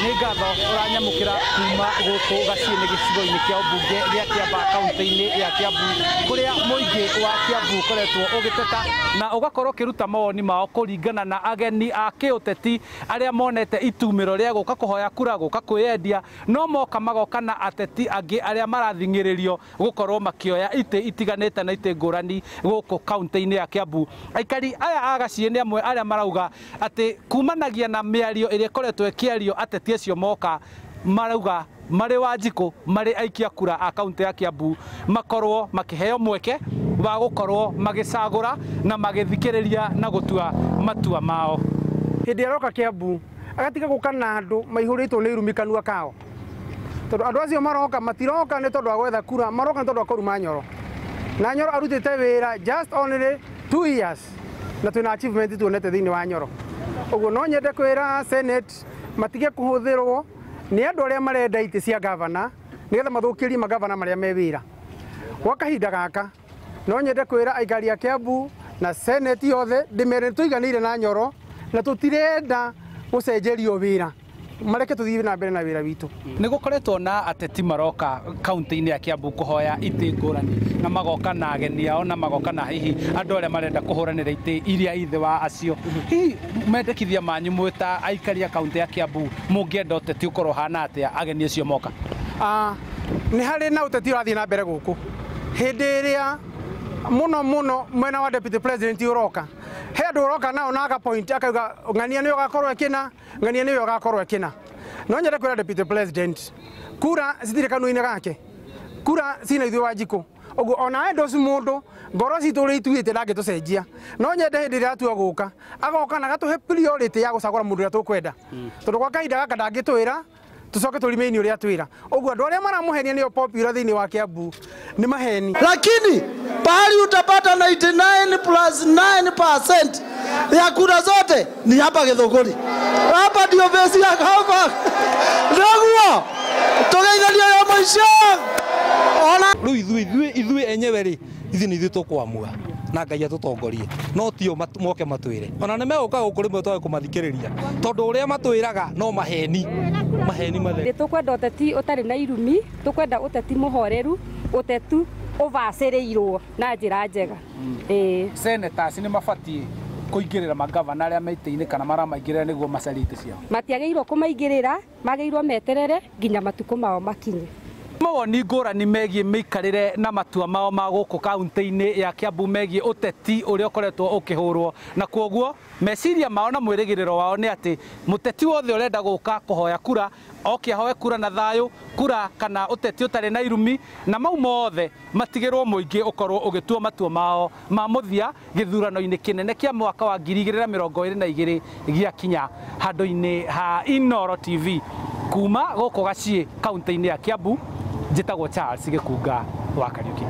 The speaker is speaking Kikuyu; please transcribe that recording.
Nĩ ngatho ũranyamũkĩra kuma gũkũ Gaciĩ-inĩ gĩcigo-inĩ kĩa ũmbunge gĩa Kĩambaa kaunti-inĩ ya Kiambu, kũrĩa mũingĩ wa Kiambu ũkoretwo ũgĩteta na ũgakorwo ũkĩruta mawoni mao kũringana na ageni a kĩũteti arĩa monete itumĩro rĩa gũka kũhoya kura, gũka kwĩyendia, no moka magoka na ateti angĩ arĩa marathing'ĩrĩrio gũkorwo makĩoya itĩ itiganĩte na itĩ ngũrani gũkũ kaunti-inĩ ya Kiambu. Aikari aya a Gaciĩ nĩ amwe arĩa marauga atĩ kumanagia na mĩario ĩrĩa ĩkoretwo ĩkĩario, ateti acio moka marauga marĩ Wanjikũ, marĩ aikia kura a kaunti ya Kiambu, makorwo makĩheo mweke wa gũkorwo magĩcagũra na magĩthikĩrĩria na gũtua matua mao. Hĩndĩ aroka Kiambu agatiga gũka na andũ maihũrĩtwo nĩ irumi kanua kao, tondũ andũ acio maroka matiroka nĩ tondũ wa gwetha kura, maroka nĩ tondũ wa kũruma Nyoro. Na Nyoro arutĩte wĩra just only 2 years na twĩna achievement tuonete thĩinĩ wa Nyoro. Ũguo no nyende kwĩra Senate matige kũhũthĩrwo nĩ andũ arĩa marenda itĩ cia gavana nĩgetha mathũkĩrie magavana marĩa me wĩra. Gwa kahinda gaka no nyende kwĩra aikari a Kiambu na Senate yothe ndĩmere tũiganĩire na Nyoro na tũtirenda gũcenjerio wĩra, mareke tũthiĩ na mbere na wĩra witũ. Nĩ gũkoretwo na ateti maroka kaunti-inĩ ya Kiambu kũhoya itĩ ngũrani, na magoka na ageni ao na magoka na hihi andũ arĩa marenda kũhũranĩra itĩ iria ithe wa acio. Hihi mendekithia manyu mwĩ ta aikari a kaunti ya Kiambu, mũngĩenda ũteti ũkorwo ũhana atĩa ageni acio moka? Nĩ harĩ na ũteti ũrathiĩ na mbere gũkũ hĩndĩ ĩrĩa mũno mũno mwena wa deputy president ũroka, he andũ ũroka nao na aka point akauga ng'ania nĩwe ũgakorwo ĩkĩna, ng'ania nĩwe ũgakorwo ĩkĩna. No nyende kwĩra deputy president kura citirĩ kanua-inĩ gake, kura cina ithuĩ Wanjikũ. Ũguo ona endorse mũndũ ngoro citũ ũrĩa ituĩte ndangĩtũcenjia. No nyende hĩndĩ ĩrĩa atua gũka agoka na agatũhe priority ya gũcagũra mũndũ ũrĩa tũkwenda, tondũ gwa kahinda gaka ndangĩtwĩra tucoke tũrime-inĩ ũrĩa twĩra. Ũguo andũ arĩa maramũhenia nĩo popular thĩinĩ wa Kiambu nĩ maheni. Lakini pahali utapata 99 plus 9% ya kura zote ni hapa Githunguri. Hapa ndio base ya hapa. Ndoguo tugeithania ya mwisho. Ona rĩu ithuĩ enyewe rĩ, ithuĩ nĩ ithuĩ tũkũamua na Ngai atũtongorie, no tio moke matwĩre. Ona nĩ megũka gũkũ rĩmwe twage kũmathikĩrĩria, tondũ ũrĩa matwĩraga no maheni, maheni matheri. Tũkwenda ũteti ũtarĩ na irumi, tũkwenda ũteti mũhoreru, ũteti ũbacĩrĩirwo na njĩra njega. Senators nĩ mabatiĩ kũingĩrĩra magavana arĩa me itĩ-inĩ kana maramaingĩrĩra nĩguo macarie itĩ ciao? Matiagĩrĩirwo kũmaingĩrĩra, magĩrĩirwo meterere nginya matukũ mao makinye. Mawoni ngũrani megiĩ mĩikarĩre na matua mao ma gũkũ kaunti-inĩ ya Kiambu megiĩ ũteti ũrĩa ũkoretwo ũkĩhũrwo, na kwoguo meciria mao na mwĩrĩgĩrĩro wao nĩ atĩ mũteti wothe ũrenda gũka kũhoya kura oke ahoe kura na thayũ, kura kana ũteti ũtarĩ na irumi, na mau mothe matigĩrwo mũingĩ ũkorwo ũgĩtua matua mao ma mũthia gĩthurano-inĩ kĩnene kĩa mwaka wa 2022 gĩakinya handũ-inĩ ha Inooro TV. Kuma gũkũ Gaciĩ kaunti-inĩ ya Kiambu, njĩtagwo Charles Gĩkunga wa Kariuki.